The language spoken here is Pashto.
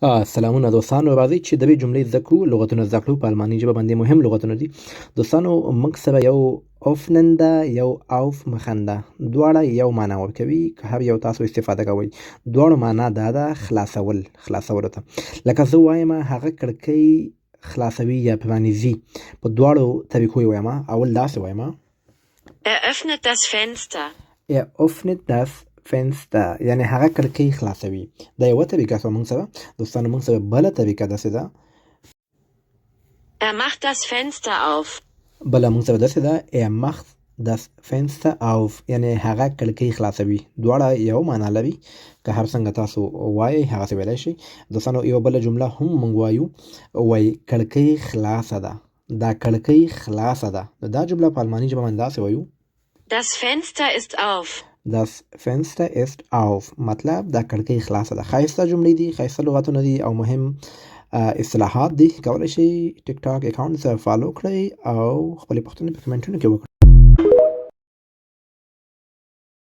سلامونه دوستانو، راځئ چې درې جملې زده کړو، لغتونه زده کړو. په الماني ژبه باندې مهم لغتونه دي. دوستانو، موږ سره یو öffnen ده، یو aufmachen ده، دواړه یو معنا ورکوي که هر یو تاسو استفاده کوئ. دواړو معنا دا ده خلاصول، خلاصولو ته. لکه زه وایم هغه کړکۍ خلاصوي یا پرانیزي، په دواړو طریقو یې وایم. اول داسې وایم: Er öffnet das Fenster. Er öffnet das Fenster، یعنی هغه کړکۍ خلاصوي. دا یوه طریقه شوه موږ سره. دوستانو، موږ سره بله طریقه داسې ده: Er macht das Fenster auf. بله موږ سره داسې ده: Er macht das Fenster auf، یعنی هغه کړکۍ خلاصوي. دواړه یو معنا لري، که هر څنګه تاسو وایئ هغسې ویلی شئ. دوستانو، یوه بله جمله هم موږ وایو، وایي کړکۍ خلاصه ده، دا کړکۍ خلاصه ده. نو دا جمله په الماني ژبه باندې داسې وایو: Das Fenster ist auf. Das Fenster ist auf، مطلب دا کړکۍ خلاصه ده. ښایسته جملې دي، ښایسته لغتونه دي او مهم اصطلاحات دي. کولی شئ ټیک ټاک اکاونټ سره فالو کړئ او خپلې پوښتنې په کمنټونو کې وکړئ.